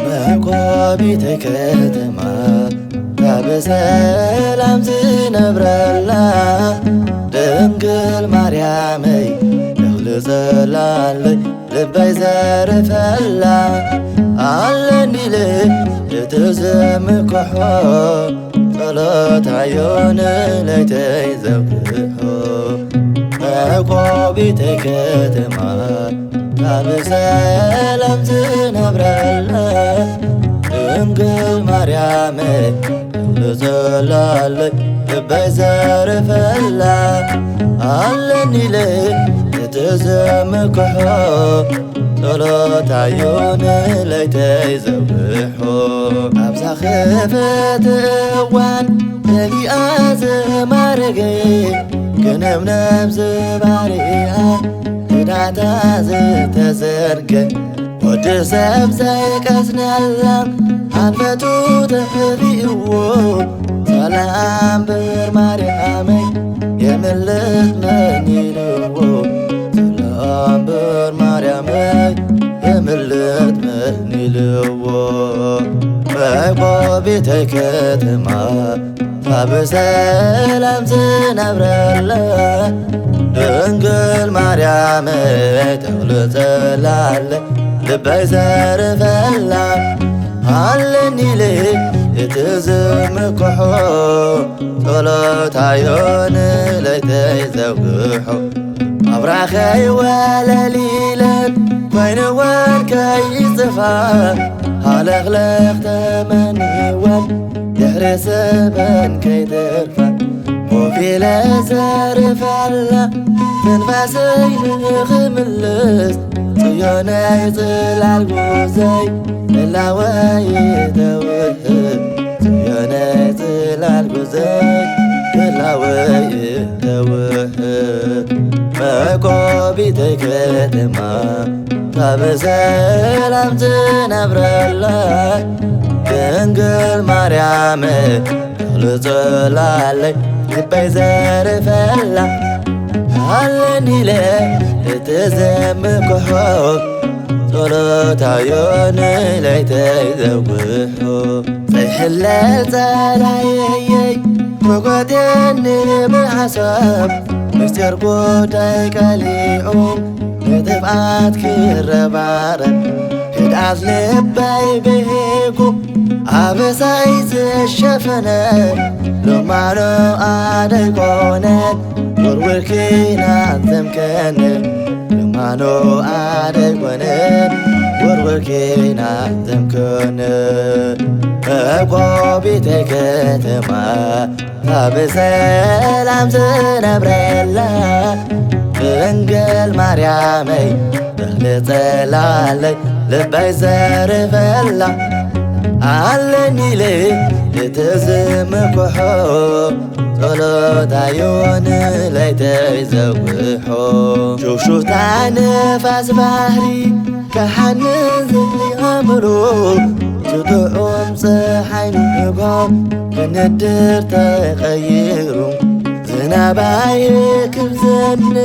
መዕቆቢተይ ከተማ፣ ካብ ሰላም ዝነብረላ፣ ድንግል ማርያመይ፣ ተኽሊ ጽላለይ፣ ልበይ ዘርፈላ፣ ኣለኒ ኢለ እቲ ዝምክሖ፣ ጸሎታዮ ንለይተይ ዘብርሖ። መዕቆቢተይ ከተማ፣ ካብ ሰላም ዝነብረላ፣ ድንግል ማርያመይ፣ ተኽሊ ጽላለይ፣ ልበይ ዘርፈላ፣ ኣለኒ ኢለ እቲ ዝምክሖ፣ ጸሎታዮ ንለይተይ ዘብርሖ። ኣብዛ ክፍእቲ እዋን ተጊኣ ዝማረገ፣ ግን እምነብ ዝባርያ ክዳታ ዝተዘርገ፣ ወዲ ሰብ ዘይቀስነላ፣ ኣንፈቱ ተሪእዎ፣ ሰላም ብር ማርያመይ፣ የምልጥ መን ኢልዎ፣ ሰላም ብር ማርያመይ፣ የምልጥ መን ኢልዎ። መዕቆቢተይ ከተማ፣ ካብ ሰላም ዝነብረላ፣ ድንግል ማርያመይ፣ ተኽሊ ጽላለይ፣ ልበይ ዘርፈላ፣ ኣለኒ ኢለ እቲ ዝምክሖ፣ ጸሎታዮ ንለይተይ ዘብግሖ። ኣብራኸይ ወለል ኢለን ኮይንወን ከይጽፋ፣ ሃለኽለኽ ተመንወን ድሕሪ ሰበን ከይተርፋ፣ ኮፍ ኢለ ዘርፈላ፣ ትንፋሰይ ንኽምልስ፣ ጽዮነይ ጽላል ጉዘይ፣ ህላወይ ተውህብ፣ ጽዮነይ ጽላል ጉዘይ፣ ህላወይ ተውህብ። መዕቆቢተይ ከተማ፣ ካብ ሰላም ዝነብረላ፣ ድንግል ማርያም፣ ተኽሊ ጽላለይ፣ ልበይ ዘርፈላ፣ ኣለኒ ኢለ እቲ ዝምክሖ፣ ጸሎታዮ ንለይተይ ዘውግሖ። ዘይሕለል ጸላየየይ፣ መጎቴኒ ብሓሳብ፣ ምስጢር ጉዳይ ቀሊዑ፣ ንጥፍኣት ክረባረብ፣ ህድኣት ልበይ ብሂጉ፣ ኣበሳይ ዝሸፈነ፣ ልማኖ ኣደይ ኮነ፣ ውርውር ኪናት ዘምከነ፣ ልማኖ ኣደይ ኮነ፣ ውርውር ኪናት ዘምከነ። መዕቆቢተይ ከተማ፣ ካብ ሰላም ዝነብረላ፣ ድንግል ማርያመይ፣ ተኽሊ ጽላለይ፣ ልበይ ዘርፈላ፣ ኣለኒ ኢለ እቲ ዝምክሖ፣ ጸሎታዮ ንለይተይ ዘውግሖ። ሹክሹክታ ንፋስ ባሕሪ፣ ክሓንን ዝኣምሩ፣ ዝጥዑም ጸሓይ ንግሆ፣ ክንድር ተቐይሩ፣ ዝናብ ኣይክብ ዘንብ፣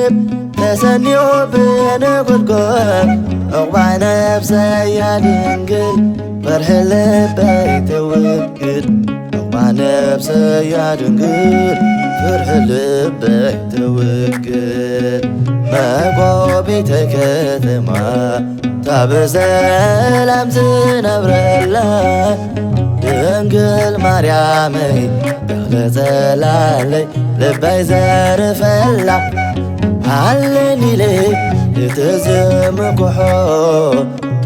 ተሰንዮ ብነጎድጓድ፣ ዕቑባ ነብሰያ ድንግል፣ ፍርሒ ልበይ ተውግድ። ዕቑባ ነብሰያ ድንግል፣ ፍርሒ ልበይ ተውግድ። መዕቆቢተይ ከተማ፣ ካብ ሰላም ዝነብረላ፣ ድንግል ማርያመይ፣ ተኽሊ ጽላለይ፣ ልበይ ዘርፈላ፣ ኣለኒ ኢለ እቲ ዝምክሖ፣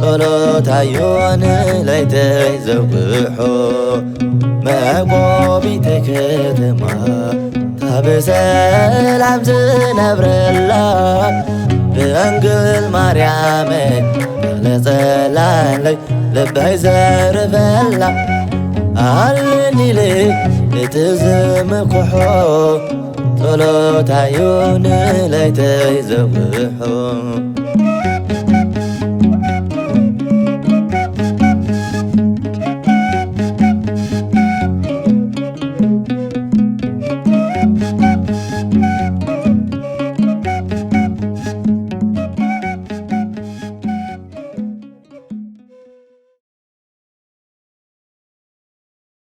ጸሎታዮ ንለይተይ ዘውግሖ። መዕቆቢተይ ከተማ፣ ካብ ሰላም ዝነብረላ፣ ድንግል ማርያመይ፣ ተኽሊ ጽላለይ፣ ልበይ ዘርፈላ፣ ኣለኒ ኢለ እቲ ዝምክሖ ጸሎታዩ ንለይተይ ዘውሕሖ።